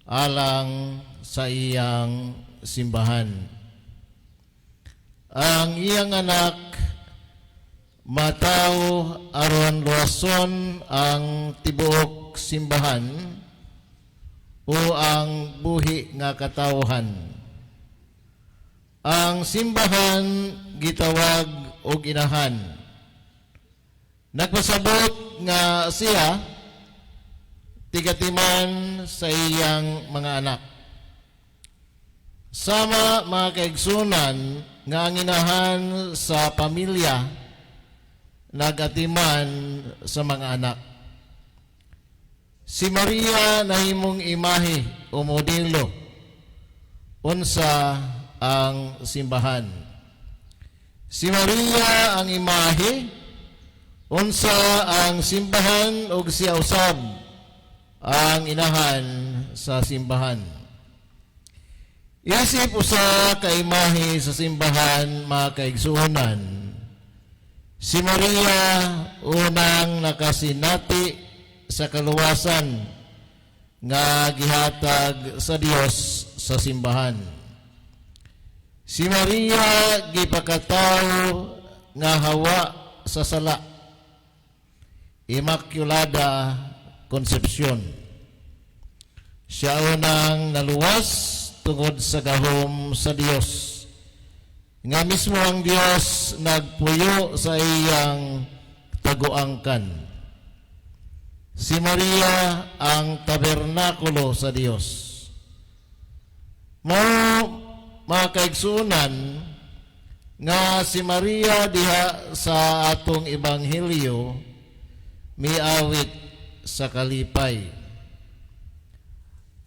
alang sa iyang simbahan. Ang iyang anak matawo aron luwason ang tibuok simbahan o ang buhi nga katawhan. Ang simbahan gitawag og inahan. Nagpasabot nga siya tigatiman sa iyang mga anak. Sama, mga kaigsunan, nga ang inahan sa pamilya nagatiman sa mga anak. Si Maria nahimong imahe o modelo unsa ang simbahan. Si Maria ang imahe unsa ang simbahan ug siya usab ang inahan sa simbahan. Isip usa ka imahe sa simbahan, mga kaigsuonan, si Maria unang nakasinati sa kaluwasan nga gihatag sa Dios sa simbahan. Si Maria gipakatawo nga hawa sa sala. Immaculada Concepcion. Siya unang naluwas tungod sa gahom sa Dios. Nga mismo ang Dios nagpuyo sa iyang taguangkan. Si Maria ang tabernakulo sa Dios. Mao, mga kaigsuonan, nga si Maria diha sa atong ebanghelyo miawit sa kalipay.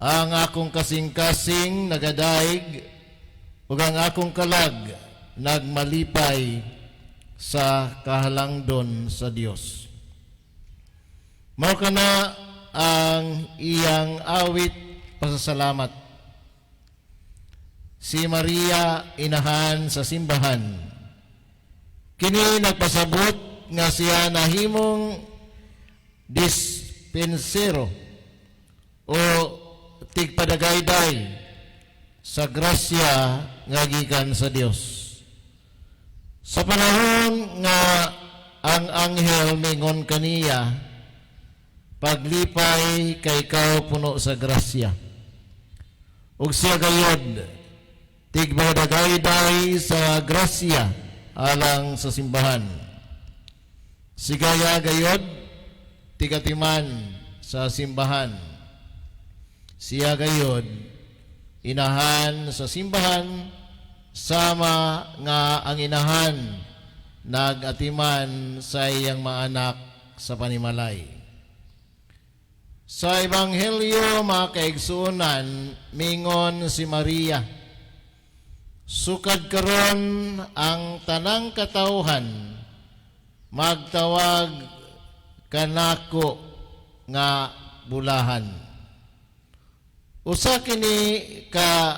"Ang akong kasing-kasing nagadaig ug ang akong kalag nagmalipay sa kahalangdon sa Dios." Mao kana ang iyang awit pasasalamat. Si Maria inahan sa simbahan. Kini nagpasabot nga siya nahimong dispensero o tigpadagayday sa grasya nga gikan sa Dios. Sa panahon nga ang anghel mingon kaniya, "Paglipay kay ikaw puno sa grasya." Ug siya gayod tigpadagayday sa grasya alang sa simbahan. Sigaya gayod tigatiman sa simbahan. Siya gayod inahan sa simbahan sama nga ang inahan nagatiman sa iyang mga anak sa panimalay. Sa Ebanghelyo, mga kaigsuonan, mingon si Maria, "Sukad karon ang tanang katawhan magtawag kanako nga bulahan." Usa kini ka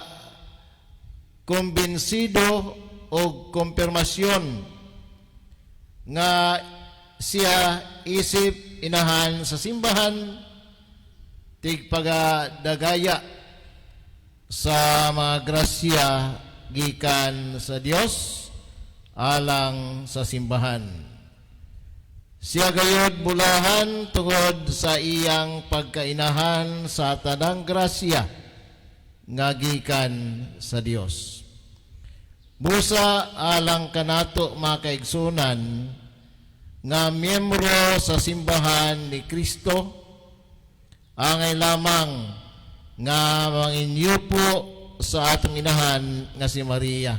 kumbinsido o kumpirmasyon nga siya isip inahan sa simbahan, tigpagadagaya sa mga grasya gikan sa Dios alang sa simbahan. Siya gayod bulahan tungod sa iyang pagkainahan sa tanang grasya nga gikan sa Dios. Busa alang kanato, mga kaigsunan, nga miyembro sa simbahan ni Kristo, angay lamang nga manginyupo sa atong inahan nga si Maria.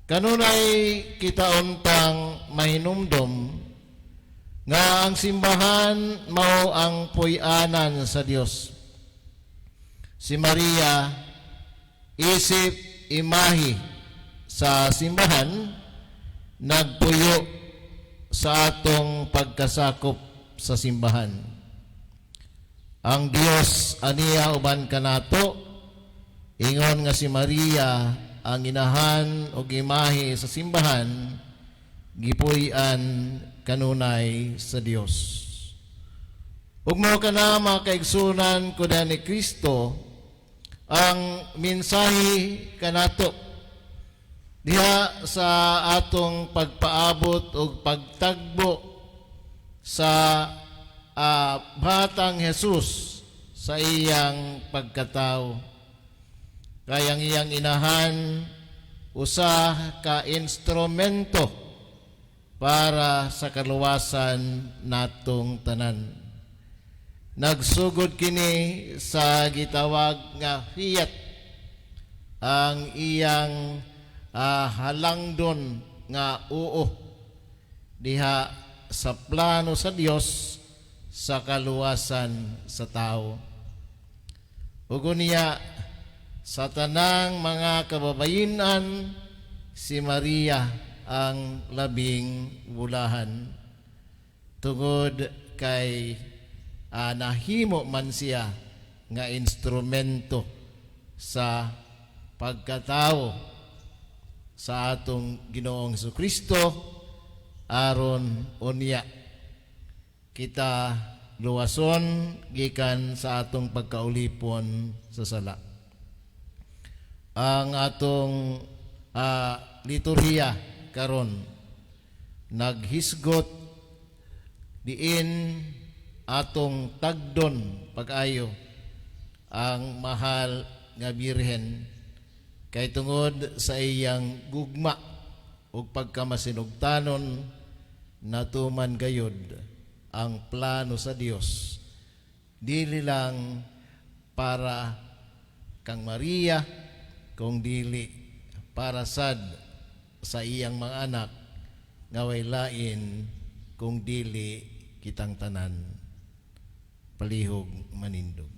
Kanunay kita untang mahinumdom nga ang simbahan mao ang puy-anan sa Dios. Si Maria isip imahe sa simbahan nagpuyo sa atong pagkasakop sa simbahan. Ang Dios aniya uban kanato ingon nga si Maria ang inahan o imahe sa simbahan gipuy-an kanunay sa Dios. Ug mao kana, mga kaigsunan ko ni Kristo, ang mensahe kanato diha sa atong pagpaabot o pagtagbo sa batang Jesus sa iyang pagkatao. Kay ang iyang inahan usa ka instrumento para sa kaluwasan natong tanan. Nagsugod kini sa gitawag nga fiat, ang iyang halangdon nga oo diha sa plano sa Dios sa kaluwasan sa tao. Ug unya sa tanang mga kababayenan, si Maria ang labing bulahan tungod kay nahimo man siya nga instrumento sa pagkatao sa atong Ginoong Kristo aron unya kita luwason gikan sa atong pagkaulipon sa sala. Ang atong liturhiya karon naghisgot diin atong tagdon pag-ayo ang mahal nga Birhen kay tungod sa iyang gugma ug pagkamasinugtanon, natuman gayud ang plano sa Dios, dili lang para kang Maria kung dili para sad sa iyang mga anak nga way lain kung dili kitang tanan. Palihog manindog.